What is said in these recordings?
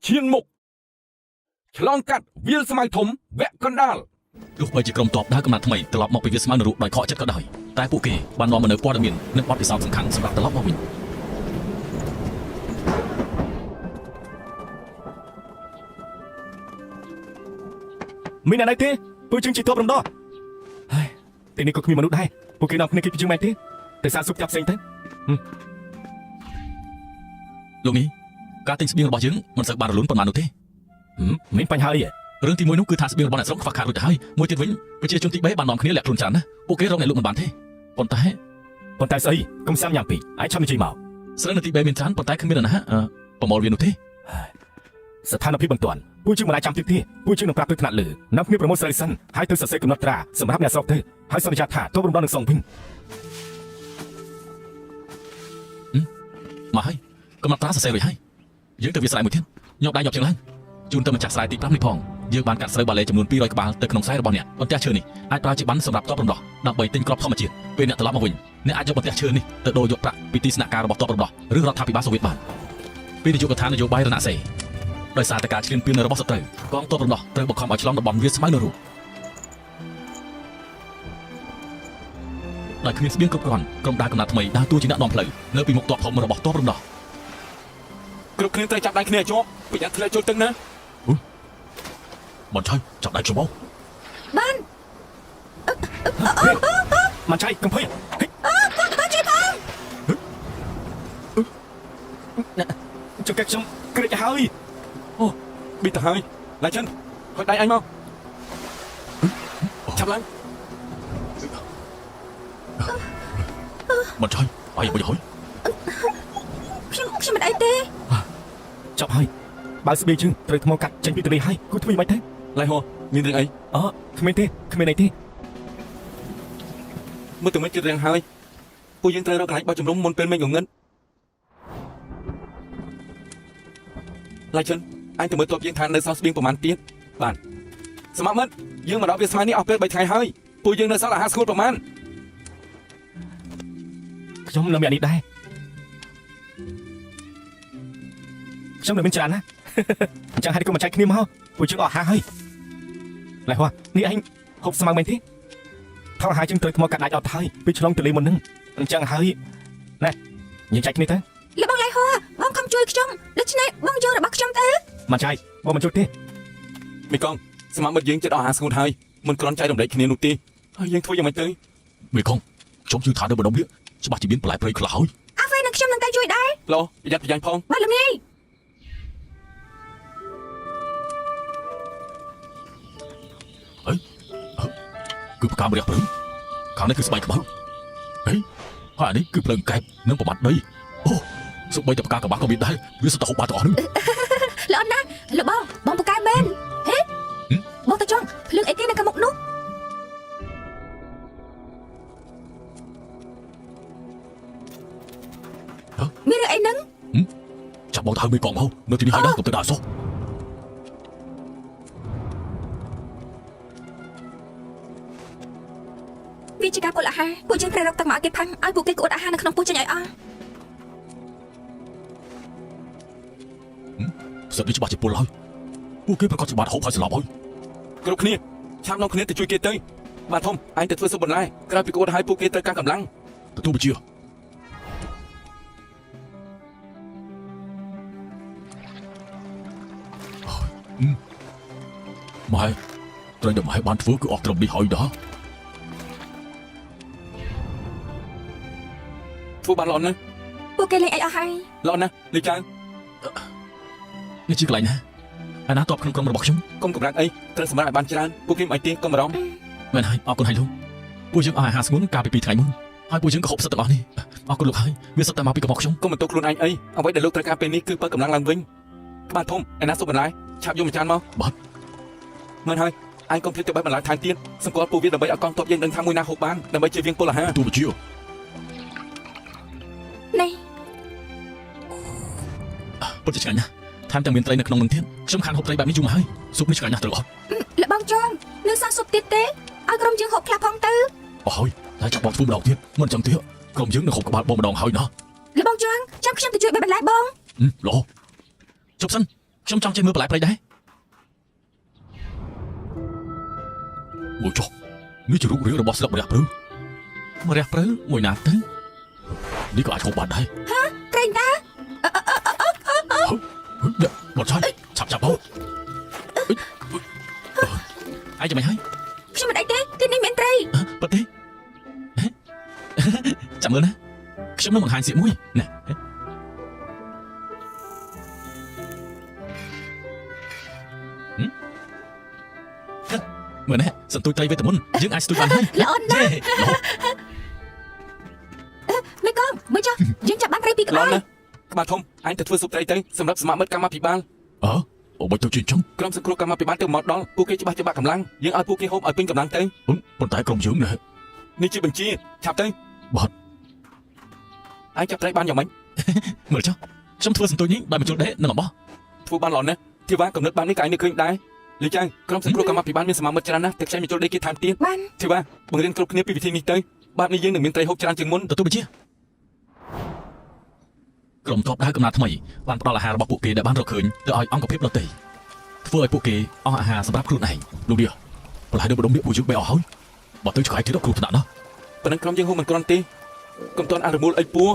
ឈានមុខឆ្លងកាត់វាលស្មៅធំវគ្គកណ្ដាល ទោះបីជាក្រុមទ័ពដើរកំណត់ថ្មីត្រឡប់មកពីវាលស្មៅនរកដោយខកចិត្តក៏ដោយតែពួកគេបាននាំមកនូវព័ត៌មាននិងបទពិសោធន៍សំខាន់សម្រាប់ត្រឡប់មកវិញ មានអ្នកណាទេពួកយើងជាទ័ពរំដោះហើយទីនេះក៏គ្មានមនុស្សដែរពួកគេនាំគ្នាគេពីយើងមែនទេតែសាកស៊ុបចាប់ផ្សេងទៅ លោកនេះការទិញស្បៀងរបស់យើងមិនសូវបានរលូនប៉ុន្មាននោះទេ ហឹមមានបញ្ហាអីហ៎ រឿងទីមួយនោះគឺថាស្បៀងរបស់អ្នកស្រុកខ្វះខាតរួចទៅហើយមួយទៀតវិញប្រជាជនទី3បាននាំគ្នាលាក់ខ្លួនច្រើនណាស់ពួកគេរកអ្នកលក់មិនបានទេប៉ុន្តែ ប៉ុន្តែស្អីកុំសាំញ៉ាំពេកឯងឆាប់និយាយមក ស្រូវនៅទី3មានច្រើនប៉ុន្តែគ្មាននរណាប្រមូលវានោះទេ ស្ថានភាពបន្ទាន់ពួកយើងមិនអាចចាំទៀតទេពួកយើងនឹងប្រាប់ទៅថ្នាក់លើនាំគ្នាប្រមូលស្រូវសិនហើយទៅសរសេរកំណត់ត្រាសម្រាប់អ្នកស្រុកទៅហើយសន្យាថាទ័ពរំដោះនឹងសងវិញ មកហើយកំណត់ត្រាសរសេររួចហើយយើងទៅវាលស្រែមួយទៀតញាប់ដៃញាប់ជើងឡើងជូនទៅម្ចាស់ស្រែទី5នេះផងយើងបានកាត់ស្រូវបាឡេចំនួន200ក្បាលទៅក្នុងស្រែរបស់អ្នកបន្ទះឈើនេះអាចប្រើជាប័ណ្ណសម្រាប់ទ័ពរំដោះដើម្បីទិញគ្រាប់ធម្មជាតិពេលអ្នកត្រឡប់មកវិញអ្នកអាចយកបន្ទះឈើនេះទៅដូរយកប្រាក់ពីទីស្នាក់ការរបស់ទ័ពរំដោះឬរដ្ឋាភិបាលសូវៀតបានពីនាយកដ្ឋាននយោបាយរណសេរីដោយសារតែការឈ្លានពានរបស់សត្រូវកងទ័ពរំដោះត្រូវបង្ខំឲ្យឆ្លងតំបន់វាលស្មៅនរកដោយគ្មានស្បៀងគ្រប់គ្រាន់ក្រុមដាវកំណត់ថ្មីដើរតួជាអ្នកនាំផ្លូវនៅពីមុខទ័ពធំរបស់ទ័ពរំដោះ គ្រប់គ្នាត្រូវចាប់ដៃគ្នាឲ្យជាប់ប្រយ័ត្នធ្លាក់ចូលទឹកណា មិនឆៃចាប់ដៃខ្ញុំមក បាន មិនឆៃកំភៃហេ បានជួយផង ចង្កេះខ្ញុំក្រិចហើយ អូប៊ីទៅហើយឡាយចិនហុចដៃអញមកចាប់ឡើង មិនឆៃអីមិនហើយ ខ្ញុំមិនអីទេ ចាប់ហើយបើស្បៀងជើងត្រូវថ្មកាត់ចេញពីទន្លេហើយគូធ្វើយ៉ាងម៉េចទៅ ឡៃហោមានរឿងអី អូគ្មានទេគ្មានអីទេ មើលទៅមិនជិតរឿងហើយពួកយើងត្រូវរកកន្លែងបោះជំរំមុនពេលមេឃងងឹតឡៃចិនអញទៅមើលទ័ពយើងថានៅសល់ស្បៀងប្រហែលទៀតបាទសមមិត្តយើងមកដល់វាលស្មៅនេះអស់ពេល3ថ្ងៃហើយពួកយើងនៅសល់អាហារស្ងួតប្រហែល ខ្ញុំនៅមានអានេះដែរខ្ញុំនៅមានច្រើនណាស់ អញ្ចឹងហេតុក៏មិនចែកគ្នាមកពួកយើងអស់អាហារហើយឡៃហោះនេះឯងហូបស្មៅមែនទេថោអាហារជាងត្រូវថ្មកាត់ដាច់អត់ទៅហើយពីឆ្លងទន្លេមុនហ្នឹងអញ្ចឹងហើយណែយើងចែកគ្នាទៅ លោកបងឡៃហួរបងខំជួយខ្ញុំដូច្នេះបងយករបស់ខ្ញុំទៅ មិនចែកបងមិនជួយទេ មីកងសមមិត្តយើងចិត្តអស់អាហារស្ងួតហើយមិនគ្រាន់ចែករំលែកគ្នានោះទេហើយយើងធ្វើយ៉ាងម៉េចទៅ មេកងខ្ញុំជឿថានៅម្ដុំនេះច្បាស់ជាមានបន្លែព្រៃខ្លះហើយ អាហ្វេនឹងខ្ញុំនឹងទៅជួយដែរ ល្អប្រយ័ត្នប្រយែងផង បាទលោកនាយ គឺផ្កាម្រះព្រឹងខាងនេះគឺស្បែកខ្មៅហេហើយអានេះគឺភ្លើងកែបនិងប្រមាត់ដីអូសូម្បីតែផ្កាកបាសក៏មានដែរវាសុទ្ធតែហូបបានទាំងអស់នោះ ល្អណាស់លោកបងបងពូកែមែនហេបងទៅចង់ភ្លើងអីគេនៅខាងមុខនោះមានរឿងអីហ្នឹង ចាប់បងទៅហើយមេកងមកនៅទីនេះហើយណាកុំទៅដល់សោះ វាជាការពុលអាហារពួកយើងត្រូវរកទឹកមកឲ្យគេផាំងឲ្យពួកគេក្អួតអាហារនៅក្នុងពោះចេញឲ្យអស់ សិតនេះច្បាស់ជាពុលហើយពួកគេប្រកាសជាបានហូបហើយស្លាប់ហើយ គ្រប់គ្នាឆាប់នាំគ្នាទៅជួយគេទៅបាទធំអញទៅធ្វើស៊ុបបន្លែក្រោយពីកូនហើយពួកគេត្រូវការកម្លាំង ទទួលបញ្ជាម៉ែត្រូវតែម៉ែបានធ្វើគឺអស់ត្រឹមនេះហើយណា ធ្វើបានល្អណាស់ ពួកគេលេងអីអស់ហើយ ល្អណាស់លីចាង នេះជាកន្លែងណាអាណាតបក្នុងក្រុមរបស់ខ្ញុំ កុំកម្រាំងអីត្រូវសម្រាប់ឲ្យបានច្រើនពួកគេមិនអីទេកុំបារម្ភ មែនហើយអរគុណហើយលោកពួកយើងអស់អាហារស្ងួនកាលពី2ថ្ងៃមុនហើយពួកយើងក៏ហូបសិតទាំងអស់នេះអរគុណលោកហើយវាសិតតែមកពីកំហុសខ្ញុំ កុំបន្ទោសខ្លួនឯងអីអ្វីដែលលោកត្រូវការពេលនេះគឺបើកម្លាំងឡើងវិញបាទធំឯណាស៊ុបបន្លែឆាប់យកមួយចានមក បាទ មែនហើយអញកុំភ្លេចទៅបេះបន្លែថែមទៀតសម្គាល់ពួកវាដើម្បីឲ្យកងទ័ពយើងដឹងថាមួយណាហូបបានដើម្បីជៀសវាងពលអាហារ ទូបញ្ជា នេះ ពិតជាឆ្ងាញ់ណាស់ថែមទាំងមានត្រីនៅក្នុងនឹងទៀតខ្ញុំខានហូបត្រីបែបនេះយូរមកហើយស៊ុបនេះឆ្ងាញ់ណាស់ត្រូវអត់ លោកបងចងនៅសល់ស៊ុបទៀតទេឲ្យក្រុមយើងហូបខ្លះផងទៅ អស់ហើយតែចាប់បងធ្វើម្ដងទៀតមិនចឹងទៀតក្រុមយើងនឹងហូបក្បាលបងម្ដងហើយណា លោកបងចងចាំខ្ញុំទៅជួយបេះបន្លែបង ល្អជប់សិន ខ្ញុំចង់ចេះមើលបន្លែព្រៃដែរមួយចុះនេះជារូបរាងរបស់ស្លឹកម្រះព្រៅម្រះព្រៅមួយណាទៅនេះក៏អាចហូបបានដែរ ត្រីណា ហេបត់ឆាយឆាប់ឆាប់ហូបអាយចាំមិនហើយ ខ្ញុំមិនអីទេទីនេះមានត្រី ប៉ិតទេចាំមើលណាខ្ញុំនឹងបង្ហាញសៀកមួយណាមើលណាសន្ទូចត្រីវេទមន្តយើងអាចស្ទូចបានហើយ ល្អណាស់មេកងមើលចុះយើងចាប់បានត្រីពីរក្បាល ល្អណាស់ក្បាលធំឯងទៅធ្វើស៊ុបត្រីទៅសម្រាប់សមមិត្តកម្មាភិបាល អើអូបើទៅជាអញ្ចឹង ក្រុមសង្គ្រោះកម្មាភិបាលទៅមកដល់ពួកគេច្បាស់ជាបាក់កម្លាំងយើងឲ្យពួកគេហូបឲ្យពេញកម្លាំងទៅ ប៉ុន្តែក្រុមយើងនេះ នេះជាបញ្ជាឆាប់ទៅ បាទ ឯងចាប់ត្រីបានយ៉ាងម៉េច មើលចុះខ្ញុំធ្វើសន្ទូចនេះដោយបញ្ចូលដេនិងអំបោះ ធ្វើបានល្អណាស់ធីវ៉ាកំណត់បាននេះក៏ឯងនឹកឃើញដែរលីចាងក្រុមសង្គ្រោះកម្មាភិបាលមានសមាមិត្តច្រើនណាស់តែខ្ចីបញ្ចូលដេគេថែមទៀត បាន ធីវ៉ាបង្រៀនគ្រប់គ្នាពីវិធីនេះទៅបែបនេះយើងនឹងមានត្រីហូបច្រើនជាងមុន ទទួលបញ្ជាក្រុមទ័ពដើរកំណត់ថ្មីបានផ្ដល់អាហាររបស់ពួកគេដែលបានរកឃើញទៅឲ្យអង្គភាពដទៃធ្វើឲ្យពួកគេអស់អាហារសម្រាប់ខ្លួនឯងលោកនេះបន្លែនៅម្ដុំនេះពួកយើងបែកអស់ហើយបើទៅឆ្ងាយទៀតគ្រោះថ្នាក់ណាស់ ប៉ុណ្ណឹងក្រុមយើងហូបមិនគ្រាន់ទេកុំទាន់អរមូលអីពួរ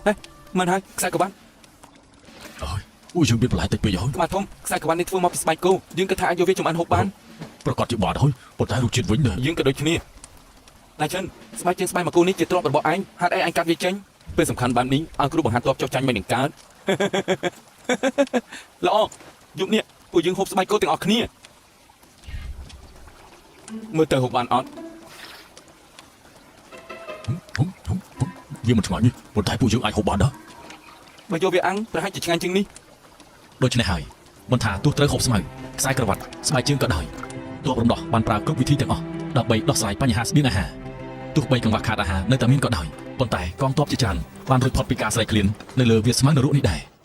ហេមិនហើយខ្សែក្បាត់ អើយពួកយើងមានបន្លែតិចពេកហើយ ក្បាលធំខ្សែក្បាត់នេះធ្វើមកពីស្បែកគោយើងគិតថាអាចយកវាចម្អិនហូបបាន ប្រកាសជាបានហើយប៉ុន្តែរសជាតិវិញណា យើងក៏ដូចគ្នាតែចិនស្បែកជើងស្បែកមកគូនេះជាទ្រព្យរបស់ឯងហេតុអីឯងកាត់វាចេញពេលសំខាន់បែបនេះឲ្យគ្រូបង្ហាត់ទ័ពចុះចាញ់មិននឹងកើត ល្អយប់នេះពួកយើងហូបស្បែកគោទាំងអស់គ្នាមើលទៅហូបបានអត់ វាមិនឆ្ងាញ់ទេប៉ុន្តែពួកយើងអាចហូបបានដែរ បើយកវាអាំងប្រហែលជាឆ្ងាញ់ជាងនេះ ដូច្នេះហើយមិនថាទោះត្រូវហូបស្មៅខ្សែក្រវ៉ាត់ស្បែកជើងក៏ដោយទ័ពរំដោះបានប្រើគ្រប់វិធីទាំងអស់ដើម្បីដោះស្រាយបញ្ហាស្បៀងអាហារទោះបីកង្វះខាតអាហារនៅតែមានក៏ដោយប៉ុន្តែកងទ័ពជាច្រើនបានរួចផុតពីការស្រេកឃ្លាននៅលើវាលស្មៅនរកនេះដែរ។